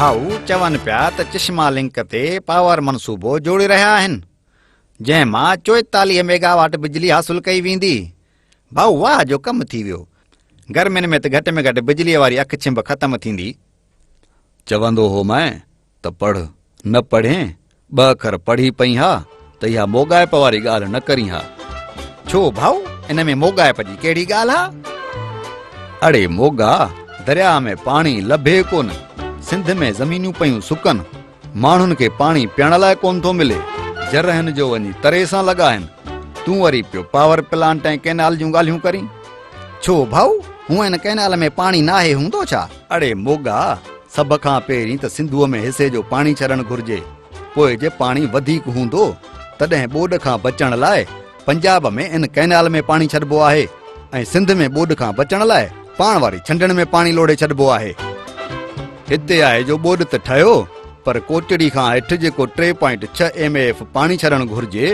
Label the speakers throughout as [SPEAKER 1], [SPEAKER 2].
[SPEAKER 1] ڀائو چون پيا ته چشما لنڪ تي پاور منصوبو جوڙي رهيا آهن، جنهن مان 44 ميگا واٽ بجلي حاصل ڪئي ويندي. ڀائو واهه جو ڪم ٿي ويو. گرمين ۾ ته گهٽ ۾ گهٽ بجليء واري اک ڇنڀ ختم ٿيندي.
[SPEAKER 2] چوندو هومانء ته پڙهه، نه پڙهين، ٻه اکر پڙهي پئين ها ته اها موڳائپ واري ڳالهه نه ڪرين ها.
[SPEAKER 1] ڇو ڀائو، ان ۾ موڳائپ جي ڪهڙي ڳالهه آ؟
[SPEAKER 2] اڙي موڳا، درياهه ۾ پاڻي لڀي ڪونه، سنڌ ۾ زمينون پيون سڪن، ماڻهن کي پاڻي پيئڻ لاء ڪونه ٿو ملي، جرهن جو وڃي تري سان لڳا آهن، تون وري پيو پاور پلانٽ ۽ ڪئنال جون ڳالهيون ڪرين.
[SPEAKER 1] ڇو ڀائو، هونئن ڪئنال ۾ پاڻي ناهي هوندو ڇا؟
[SPEAKER 2] اڙي موڳا، سڀ کان پهرين ته سنڌوء ۾ حصي جو پاڻي ڇڏڻ گهرجي، پوء جي پاڻي وڌيڪ هوندو تڏهن ٻوڏ کان بچڻ لاء پنجاب ۾ ان ڪئنال ۾ پاڻي ڇڏبو آهي ۽ سنڌ ۾ ٻوڏ کان بچڻ لاء پاڻ واري ڇنڊڻ ۾ پاڻي لوڙهي ڇڏبو آهي. هتي آهي جو ٻوڏ ته ٺهيو پر ڪوٽڙي کان هيٺ جيڪو ٽي پوائنٽ ڇهه ايم اي ايف پاڻي ڇڏڻ گهرجي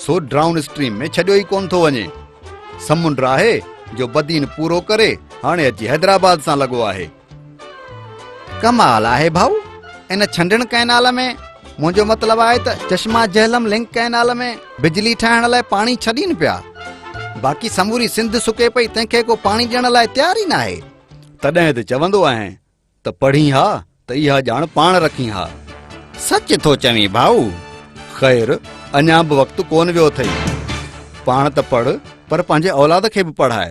[SPEAKER 2] سو ڊائون اسٽريم ۾ ڇڏيو ئي ڪونه ٿو وڃي. سمنڊ آهي جو بدين پورو ڪري هاڻي اچي حيدرآباد سان لڳو آهي.
[SPEAKER 1] ڪمال آهي ڀائو ان ڇنڊڻ ڪئنال ۾ منهنجو مطلب آهي ته چشما جهلم لنڪ ڪئنال ۾ بجلي ٺاهڻ لاء پاڻي ڇڏين پيا باقي سموري سنڌ سڪي پئي تنهن کي ڪو پاڻي ڏيڻ لاء تيار ئي ناهي.
[SPEAKER 2] تڏهن ته چوندو آهين ته پڙهين ها ته اها ڄاڻ پاڻ رکين ها.
[SPEAKER 1] سچ ٿو چوين ڀائو.
[SPEAKER 2] خير اڃا به وقت ڪونه ويو اٿئي. پاڻ ته پڙهه پر پنهنجي اولاد کي به پڙهاء.